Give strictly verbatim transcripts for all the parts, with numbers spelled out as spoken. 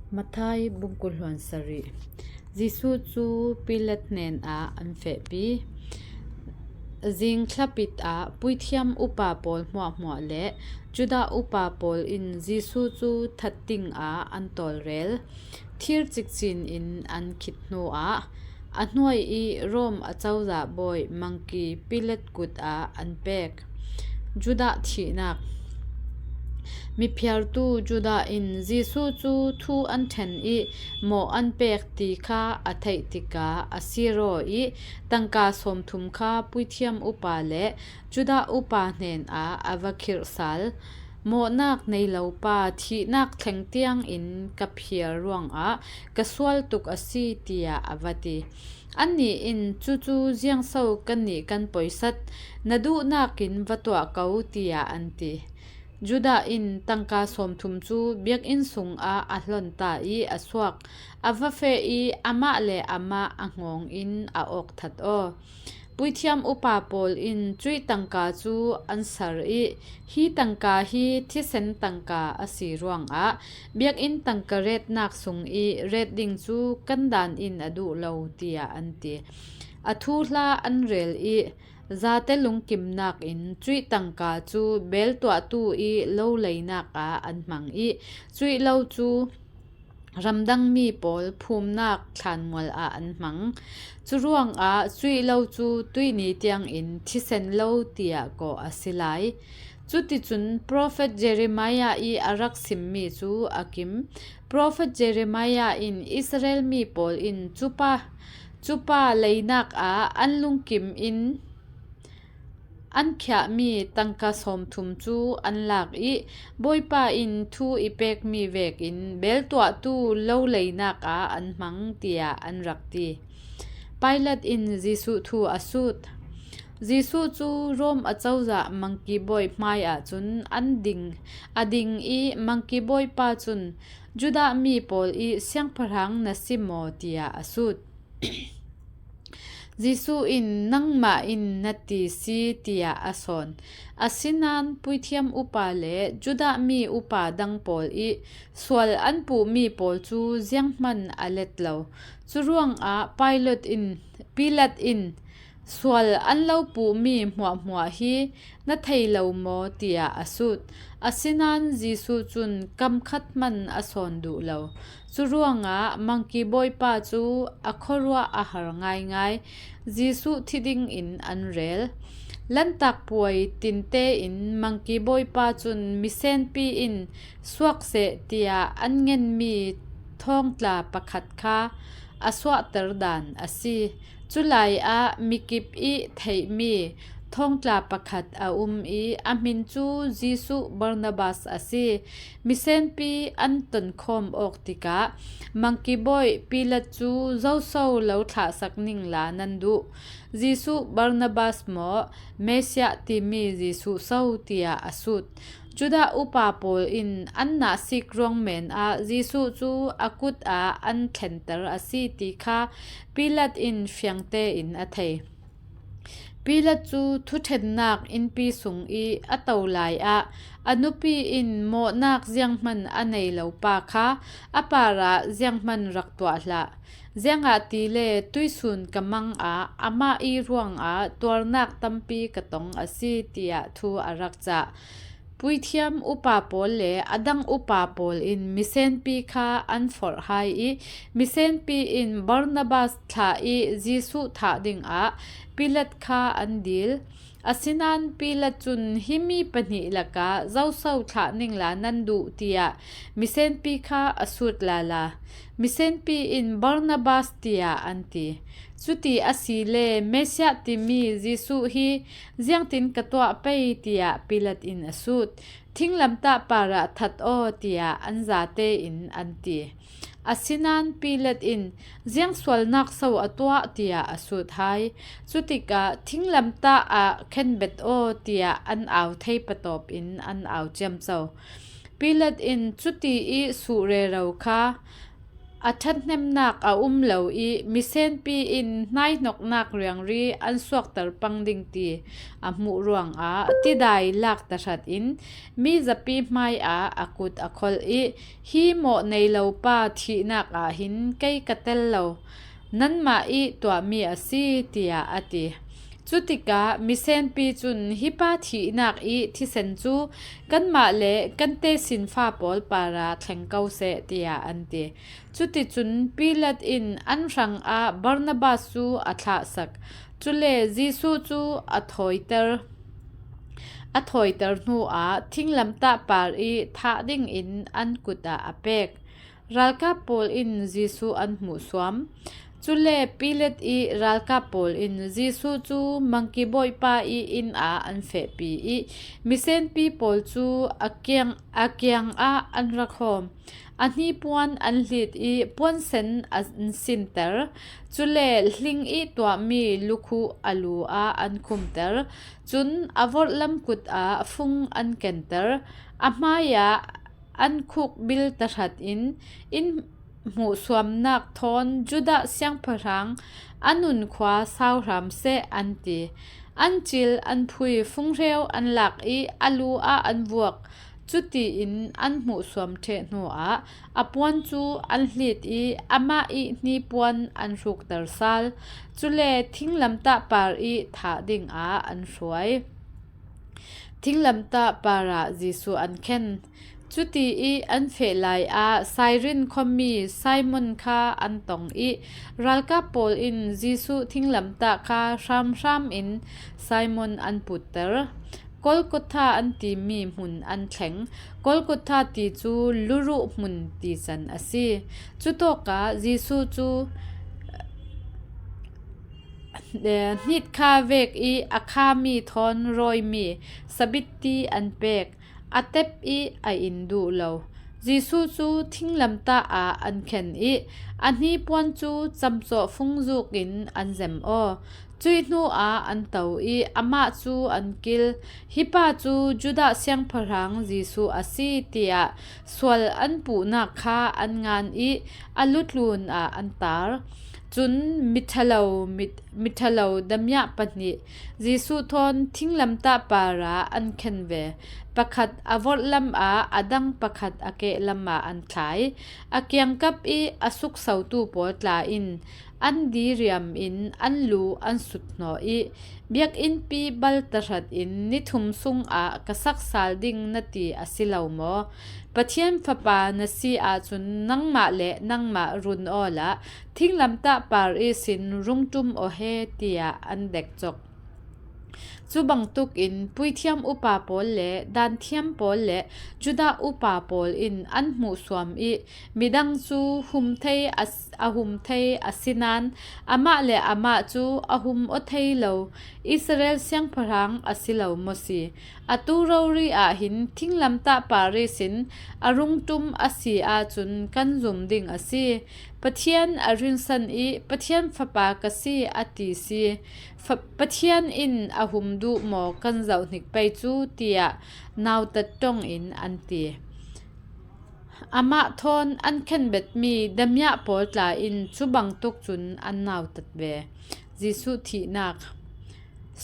Matthai bung kul hluan sarih. Jesuh cu Pilat hnenah an fehpi. Zing thlapit ah puithiam upa pawl hmuahhmuah le Judah upa pawl in Jesuh cu that dingah an tawlrel. Thir cikcin in an khit hnuah a hnuai i Rom acozah bawi mangki Pilat kut ah an pek. Judah thihnak. Miphiartu Judah in Jesuh cu thu an ṭhen i mawh an pek ti kha a theih tikah a sir aw i tangka sawmthum kha puithiam upa le Judah upa hnenah a va khirh sal. Mawhnak nei lo pa thihnak thleng tiangin ka phiar ruangah ka sual tuk a si, tiah a va ti. Annih in, cucu ziangso kannih kan poisat, na duhnak in va tuah ko, tiah an ti. Judah in tangka sawmthum cu biakinn sungah a hlon ta i a suak, a va feh i amah le amah a hngawng in a awk that aw. Puithiam upa pawl in cuih tangka cu an sar i, hi tangka hi thisen tangka a si ruangah biakinn tangka retnak sung i ret ding cu kan dan in a duh lo, tiah an ti. A thuhla an rel i, zate lungkimnak in cuih tangka cu bel tuahtu i lo leinak ah an hmang i, cuih lo cu ramdangmi pawl phumnak thlanmual ah an hmang. Curuangah cuih lo cu tuihni tiangin thisen lo tiah kawh a si lai. Cuticun profet Jeremiah i a rak simmi cu a kim. Profet Jeremiah in Israel mi pawl in cupa, cupa leinak ah an lungkim in an khiahmi tangka sawmthum cu an lak i, Bawipa in thu i pekmi vekin bel tuahtu lo leinak ah an hmang, tiah an rak ti. Pilat in Jesuh thu a sut. Jesuh cu Rom acozah mangki bawi hmai ah cun an ding, a ding i mangki bawipa cun, Judah mi pawl i siangpahrang na si maw, tiah a sut. Jesuh in, nangmah in na ti si, tiah a sawn. Asinain puithiam upa le Judah mi upa dang pawl i sual an puhmi pawl cu zianghman a let lo. Curuangah Pilat in, Pilat in, sual an lo puhmi hmuahhmuah hi na thei lo maw, tiah a sut. Asinain Jesuh cun kam khat hman a sawn duh lo. Curuangah mangki bawipa cu a khuaruah a har ngaingai. Jesuh thi dingin an rel. Lantak puai tinte in mangki bawipa cun misenpi in suak seh tiah an ngenmi thawngtla pakhat kha a suahter dan a si. Culai ah mikip i theihmi thawngtla pakhat a um i a hmin cu Jesuh Barnabas a si. Misenpi an tonkhawm awk tikah mangki bawi Pilat cu, zoso lo thlahsak ningla nan duh, Jesuh Barnabas maw, Messiah timi Jesuh so, tiah a sut. Judah upa pawl in an nahsik ruang men ah Jesuh cu a kut ah an thlenter a si ti kha Pilat in fiang tein a thei. Pilat cu thuṭhennak innpi sung i a to lai ah a nupi in mawhnak zianghman a nei lo pa kha a parah zianghman rak tuah hlah. Ziangahtile tuisun ka mang ah amah i ruangah tuarnak tampi ka tong a si, tiah thu a rak cah. Puithiam upa pawl le a dang upa pawl in misenpi kha an forh hai i, misenpi in Barnabas thlah i Jesuh thah dingah Pilat kha an dil. Asinain Pilat cun, himi pahnih lakah zoso thlah ningla nan duh, tiah misenpi kha a sut lala. Misenpi in, Barnabas, tiah an ti. Cuti a si le Messiah timi Jesuh hi ziangtin ka tuah pei, tiah Pilat in a sut. Thinglamtah parah that aw, tiah an zate in an ti. Asinain Pilat in, ziang sualnak so a tuah, tiah a sut hai. Cutikah, thinglamtah ah khenbet aw, tiah an au thei patawp in an au ciamco. Pilat in cuti i suh rero kha a ṭhathnemnak a um lo i misenpi in hnaihnoknak riangri an suakter pang ding ti a hmuh ruangah tidai lak tahratin mi zapi hmaiah a kut a kholh i, "Hi mawh nei lo pa thihnak ah hin kei ka tel lo, nanmah i tuahmi a si," tiah a ti. Cutikah misenpi cun, "Hi pa thihnak i thisen cu kanmah le kan tesinfa pawl parah thleng ko seh," tiah an ti. Cuticun Pilat in an hrangah Barnabas cu a thlahsak. Cule Jesuh cu a thawiter, a thawiter hnuah thinglamtah par i thah dingin an kut ah a pek. Ralkap pawl in Jesuh an hmuhsuam. Cule Pilat i ralkap pawl in Jesuh cu mangki bawipa i inn ah an fehpi i misenpi pawl cu a kiang, a kiangah an rak hawm. A hnipuan an hlit i puansen an sinter. Cule hling i tuahmi lukhuh a lu ah an khumter. Cun a vorhlam kut ah fung an kenter. A hmaiah an khukbil tahratin, "In hmuhsuamnak thawn Judah siangpahrang a nun khua sau hram seh," an ti. An cil, an phui, funghreu an lak i a lu ah an vuak. Cutiin an hmuhsuam ṭheh hnuah a puan cu an hlit i amah i hnipuan an hrukter sal. Cule thinglamtah par i thah dingah an hruai. Thinglamtah parah Jesuh an khen. Cuti i an feh lai ah Cyrene khuami Simon kha an tong i ralkap pawl in Jesuh thinglamtah kha hramhram in Simon an putter. Golgotha an timi hmun an thleng. Golgotha ti cu luruh hmun ti can a si. Cutawkah Jesuh cu, eh, hnitkha vek i a khami thawn rawimi sabitti an pek. A tep i a in duh lo. Jesuh cu thinglamtah ah an khen i a hnipuan cu camcawh fungzuk in an zem aw. Cuih hnuah an to i amah cu an kil. "Hi pa cu Judah siangpahrang Jesuh a si," tiah sual an puhnak kha an ngan i a lutlun ah an tar. Cun miṭhalo, mit-, miṭhalo damiah pahnih Jesuh thawn thinglamtah parah an khen ve. Pakhat a vorhlam ah a dang pakhat a kehlam ah an thlai. A kiangkap i a suksotu pawl tla in an diriam in an lu an suthnawh i, "Biakinnpi bal tahratin ni thum sungah ka sak sal ding na ti a si lo maw? Pathian Fapa na si ahcun nangmah le nangmah run awla thinglamtah par ihsin rung ṭum aw he," tiah an dekcok. Cu bantukin puithiam upa pawl le danthiam pawl le Judah upa pawl in an hmuhsuam i midang cu hum thei a, a hum thei a si nain amah le amah cu a hum aw thei lo Israel siangpahrang a si lo maw si? Atu rori ah hin thinglamtah par ihsin a rung ṭum a si ahcun kan zum ding a si. Pathian a rinsan i, "Pathian Fapa ka si," a ti si. Fa-, Pathian in a hum duh maw kan zohhnik pei cu, tiah nautat ṭong in an ti. Amah thawn an khenbetmi damiah pawl tla in cu bantuk cun an nautat ve. Jesuh thihnak.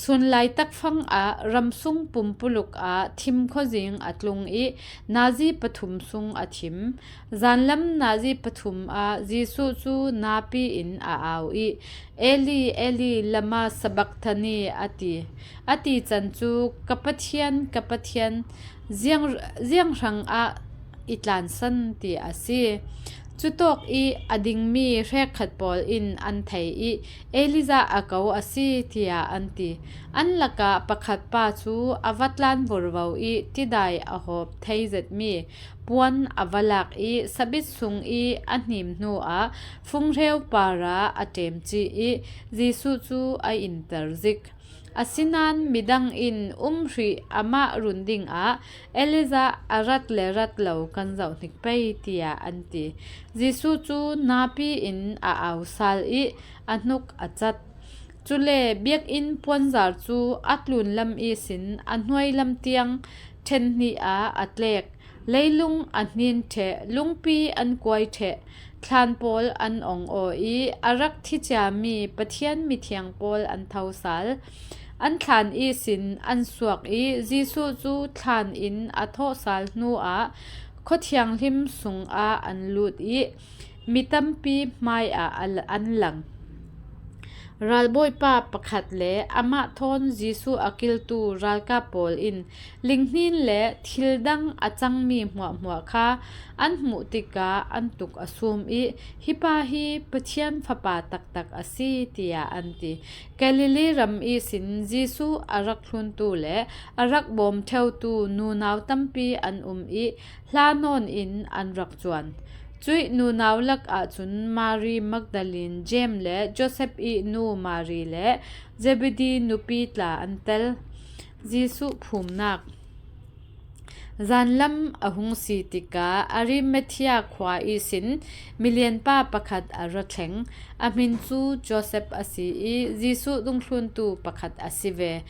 Sun laitak fang ah ramsung pumpuluk ah thim khuazing a tlung i nazi pathum sung a thim. Zanlam nazi pathum ah Jesuh cu napi in a au i, "Eli, Eli, lama sabakthani?" a ti. A ti can cu, "Ka Pathian, ka Pathian, ziang, ziang hrangah i tlansan?" ti a si. Cutawk i a dingmi hrekkhat pawl in an thei i, "Elijah a ko a si," tiah an ti. An lakah pakhat pa cu a va tlan vorvo i tidai a hawp thei zetmi puan a va lak i sabit sung i a hnim hnuah funghreu parah a ṭemcih i Jesuh cu a inter zik. Asinain midang in, "Um hrih, amah run dingah Elijah a rat le rat lo kan zohhnik pei," tiah an ti. Jesuh cu napi in a au sal i a hnuk a cat. Cule biakinn puanzar cu a tlunlam ihsin a hnuailam tiang ṭhen hnih ah a tlek. Leilung a hnin ṭheh, lungpi an kuai ṭheh, thlan pawl an ong aw i, a rak thi ciami Pathian mithiang pawl an thosal. An thlan ihsin an suak i, Jesuh cu thlan in a thawhsal hnuah khua thianghlim sungah an lut i, mi tampi hmaiah a la-, an lang. Ralbawipa pakhat le amah thawn Jesuh a kiltu ralkap pawl in linghnin le thil dang a cangmi hmuahhmuah kha an hmuh tikah an tuk a sum i, "Hi pa hi Pathian Fapa taktak a si," tiah an ti. Galilee ram ihsin Jesuh a rak thluntu le a rak bawm ṭheutu nunau tampi an um i, hla nawn in an rak cuan. Cuih nunau lakah cun Mari Magdalin, Jeim le Josef i nu Mari le Zebedi nupi tla an tel. Jesuh phumnak. Zanlam a hung si tikah Arimathea khua ihsin milianpa pakhat a ra thleng. A hmin cu Josef a si i Jesuh dungthluntu pakhat a si ve.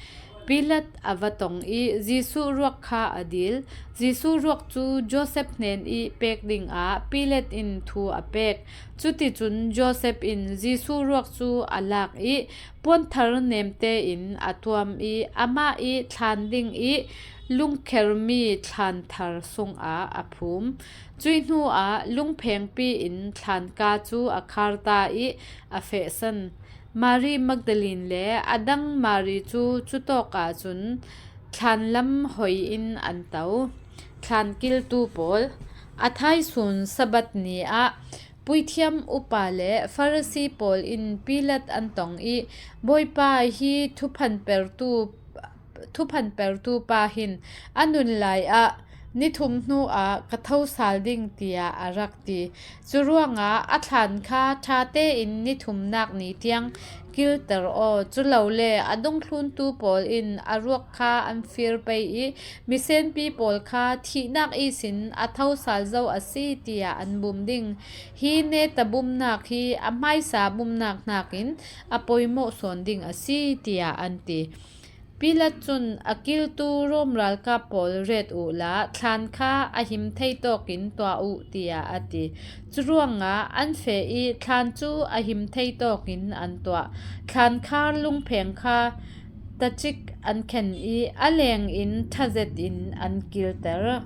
Pilat a va tong i Jesuh ruak kha a dil. Jesuh ruak cu Josef hnen i pek dingah Pilat in thu a pek. Cuticun Josef in Jesuh ruak cu a lak i puanthar nemte in a tuam i amah i thlan ding i lungkhermi thlanthar sungah a phum. Cuih hnuah lungphengpi in thlanka cu a khar ta i a fehsan. Mari Magdalin le a dang Mari cu cutawk ahcun thlanlam hoi in an to. Thlan kiltu pawl. A thaisun Sabbath ni ah puithiam upa le Farasi pawl in Pilat an tong i, "Bawipa, hi thuphan pertu, thuphan pertu pa hin a nun lai ah ni thum hnu ah ka thosal ding," tiah a rak ti. Curuangah a thlan kha ṭha tein ni thumnak ni tiang kilter aw, culole a dungthluntu pawl in a ruak kha an fir pei i, misenpi pawl kha thihnak ihsin a thosal zo a si, tiah an bum ding. Hi neta bumnak hi a hmaisa bumnak hnakin a poimawh sawn ding a si, tiah an ti. Pilat cun, "A kiltu Rom ralkap pawl ret uhla thlan kha a him thei tawkin tuah uh," tiah a ti. Curuangah an feh i thlan cu a him thei tawkin an tuah. Thlankhar lungpheng kha tacik an khen i a leng in ṭha zetin an kilter.